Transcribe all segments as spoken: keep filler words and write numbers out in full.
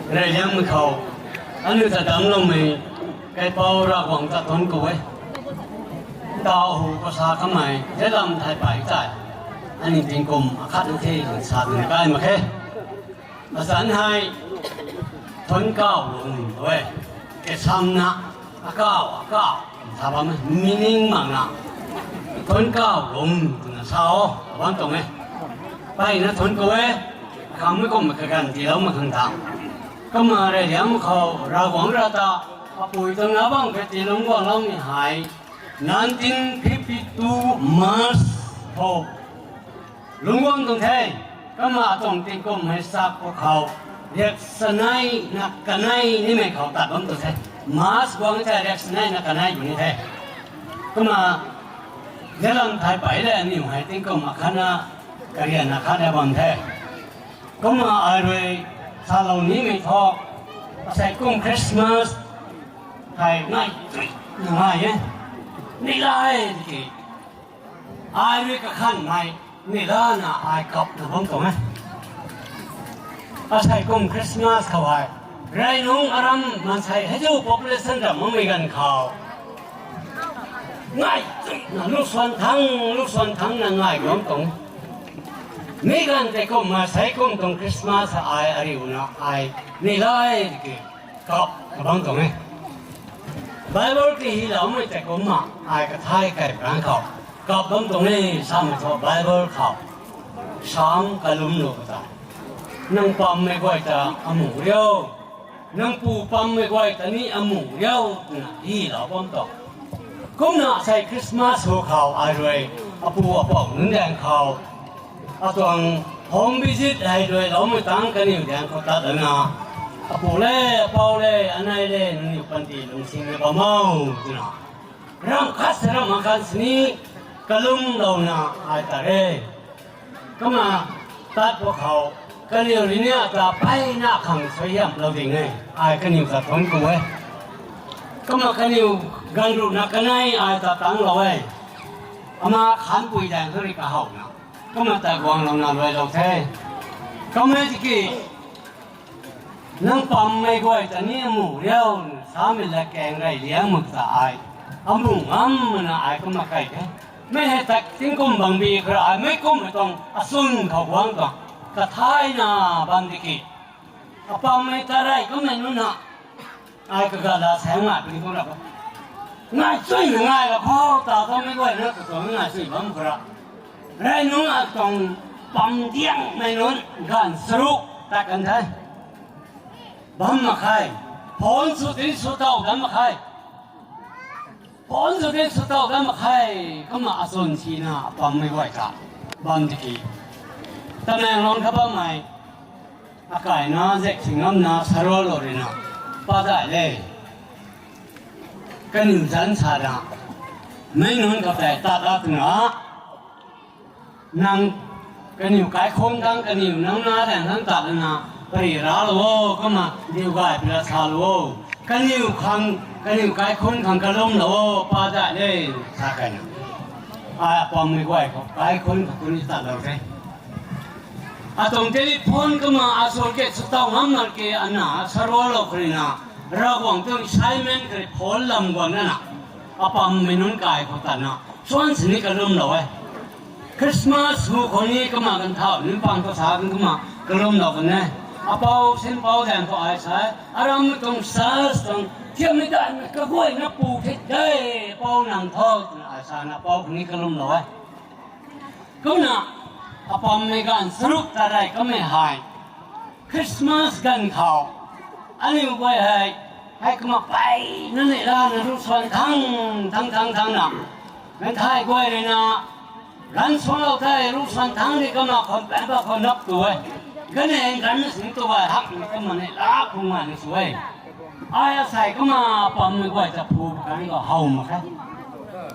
Reyliangmei khou, aniu ta damcloumei, kaipouc Ravguangc ta thuanc ku e. Taw hu khou sa kamei, Zelam Thaipei tei, aniu tingkum akhat na the twna sa twna kai mak khe. Azanc hei, thuanc kaw lung tu e. Kasamna, akaw, akaw, sa bam e, meaning makna, thuanc kaw lung twna sa o, bam tuang e. Mpeyna thuanc ku e, khammei kumna kaganv tiilou mak khang ta. Kumna Reyliangmei khou Ravguangc rui ta, apui tuang na bam khe tii lungc guangloumei hei, nineteen fifty-two March khou lungc guang tuang the. Kumna atuang tingkum hei sak pwkhou, riak sanei na kanei nimei khou tat bam tuang the. March guang tei riak sanei na kanei bu ni the. Kumna, Zelam Thaipei le aniw hei tingkum akhatna, karianna khatna bam the. Kumna ai rui salou nimei thu, asei kum Christmas hei ngai tui na ngai e. Neihla e tiki, ai rui kakhanmei, neihlana ai kapna bam tuang e. Asei kum Christmas khou hei, rey nungc aram maansei hei zu population ram makmei ganv khou, ngai tuina lusuan thang, lusuan thangna ngai guang tuang. Mi ganv tei kumna sei kum tuang Christmas ai ariuna ai neihla e tiki, kap kabam tuang e. Bible kihiloumei tei kumna ai kathay kai pran khou, kap bam tuang e samei thu Bible khou, Sam kalumlou ta, nang pammei guay ta amu riu, nang pu pammei guay ta ni amu riu twna hilou bam tuang. Kumna sei Christmas hu khou ai rui, apu apou nunc daeng khou, atuang home visit hei ruiloumei tangc kaniw daeng khou tat lana, apu le, apou le, anei le, nangniw panty lungsingna bam o, twna, ramh khat se ramh khat sini kalumlouna ai tat e. Kumna tat pwkhou, kaniw rui ni ata mpeyna khang suaihiamlou ding e, ai kaniw ta thuanc ku e. Kumna kaniw ganv ruhna kanei ai ta tangclou e. Ama khanpui daeng thu rui kahowna, kumna ta guanglouna luailou the. Kum e tiki, nang pammei guay ta ni amu riu, samei latkaeng Reyliangmei ta ai, amu ngam mana ai kumna kai the. Mei hei tat tingkum bangbi khou rui ai mei kummei tuang aswn khou guang tuang, kathayna bam tiki, apammei ta rey kummei nunc na, ai kaga la saeng ngai puni tuang ra, ngai chuyna ngai la khou ta tuangmei guayna katuang ngai chuy bam khou ra, rey nunc atuang pam diangmei nunc ganv charuk tat kan the. Bam mak khe, phone sw tin sw tow dam mak khe, phone sw tin sw tow dam mak khe. Kumna aswn sina apammei guay ta bam tiki, Tamenglong kha bammei, akaina Zek Singam na Sarualou rui na, pa dai le, kaniw zanc sa da, meic nunc kap tei tat la twna, nang, kaniw kaikhunc thangc kaniw nang na daeng thangc tat lana, pari raclou o, kumna diu gay pila salou o, kaniw khang, kaniw kaikhunc khang kalumlou o, pa dai le, sa kaina, ai apammei guay khou kaikhunc khou kuni tatlou the. Atuang telephone kumna asw ke sw tow ngam mak ke ana Sarualou khou rui na, Ravguangc tuang assignment khou rui phone lam guangna na, apammei nunc kai khou tatna, suan sini kalumlou e. Christmas hu khou ni kumna ganv thau ni pang khou sa kan kumna kalumlou kan e. Apou sinpou daeng khou ai sa, aram tuang church tuang thiammei daihmei kaguayna pu the de, apou nang tho twna ai sana apou khou ni kalumlou e. Kumna, apammei ganv charuk ta rey kamei hei, Christmas ganv khou, aniu guay hei, hei kumna mpeyna neih lana ruhsuan thang, thang, thang, thangna, ganv thay guay rui na, ganv suanglou thei ruhsuan thang ni kumna khwan pan pa khou nap tu e. Ganv e ganv sing tu gay hak ni kumna neih la phung ngai ni sw e. Ai asei kumna apammei guay ta phu kan khou how mak khe.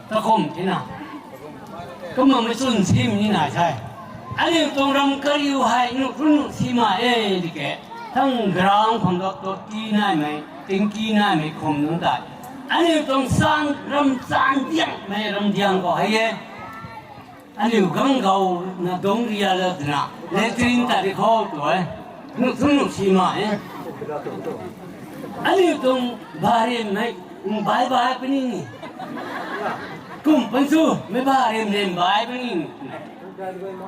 Takum tina, kumna mei chwn sim ni nai the. Aniu tuang ram kariu hei nuh run nuh si ma e di ke. Thang ground khang doctor ti naimei, tingki naimei khum nunc tei, aniu tuang san ram chan diangmei ram diang khou hei e. Aniu gang gau na dungc ria la twna latrine tat di khou tu e. Nuh thu nuh si ma e. Aniu tuang bariam mei, bai bai puni. Kum pansu, mei bariam rim bai puni.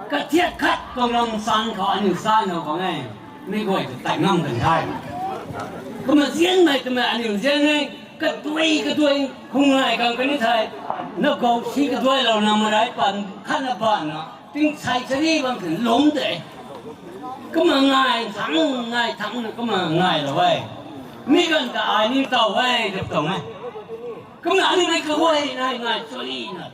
Kathiak khat tuang ram san khou aniu san khou khang e. Mei guay tu tai ngam kan the. Kumna zianmei twmei aniu zian e. Katui katui khung ngai khang kani thei. Na gou si kaduailou na marai pan khatna pan na. Ting sai chari bam tin lum de. Kumna ngai thang, ngai thang na kumna ngailou e. Mi ganv ta ai ningtow e, dap tuang e. Kumna aniu mei kaguay nai ngai chari na.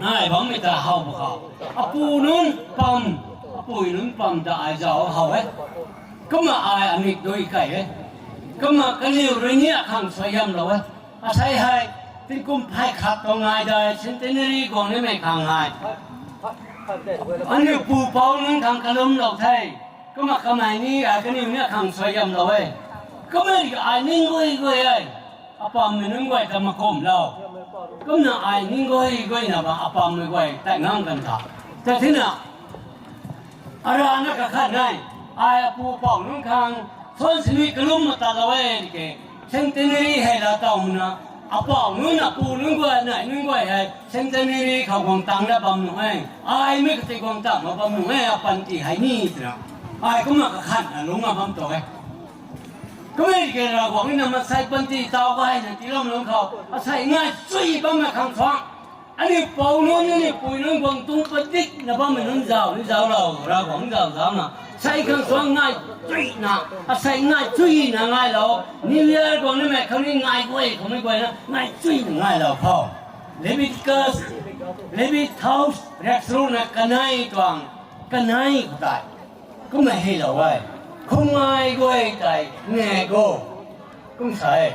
Ngai bammei ta how bu khou. Apu nunc pam, apui nunc pam ta ai zauc how e. Kumna ai amik dui kai e. Kumna kaniw rui ni akhang suaihiamlou e. Asei hei, tingkum phay khat tuang ngai dai, centenary guang nimei khang ngai. Aniu pu pou nunc khang kalumlou the. Kumna kamei ni ai kaniw ni akhang suaihiamlou e. Kumna ai ning guay guay e. Apammei nunc guay ta makumlou. Kumna ai ning guay guayna ba apammei guay tai ngam kan tha. Ta thina, arana kakhat nai, ai apu pou nunc khang, suan sini kalum matatlou e ke, centenary hei la taw na, apou nunc apu nunc guay nai nunc guay hei, centenary khou guang tang na bam nuh e, ai mei kati guang tang na bam nuh e, apanty hei ni twna. Ai kumna kakhatna lungc a bam tuang e. Kumna ke Ravguangc na masei panty taw gayna tiiloumei lungc khou, asei ngai chui bammei khang suang. Aniu pou nunc, aniu pui nunc guang tuang padikna bammei nunc zauc ni zauclou, Ravguangc zauc zaucna. Sei khang suang ngai chuina, asei ngai chuina ngailou. New Year guang nimei khang ni ngai guay, khang ni guayna, ngai chuina ngailou khou. Leviticus, Levit House, riak charukna kanei tuang, kanei khou tei. Kumna hei lou e. Khum ngai guay tei ngak o. Kum sa e.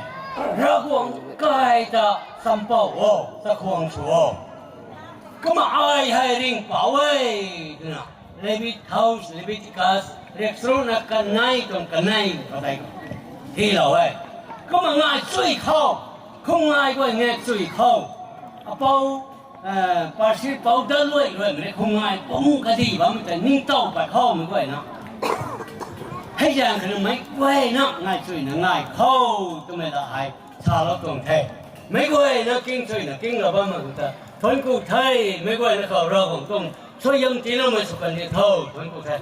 Ravguangc kai ta champou o, chakhwang sw o. Kumna ai hei ringhpouc e. Twna Levit House, Leviticus, riak charukna kanei tuang kanei khou tei hei lou e. Kumna ngai chui khou. Khum ngai guay ngak chui khou. Apou, parsi pou dat luai luaimei khum ngai pum kadih bammei ta ningtow pat khou mei guayna. Hei zaeng khatni meic guayna ngai chuina ngai khou twmei ta hei salou tuang the. Meic guayna king chuina kinglou bammei ta thuanc ku the, meic guayna khou Ravguangc tuang suaihiam tiiloumei sw kan di tho, thuanc ku the.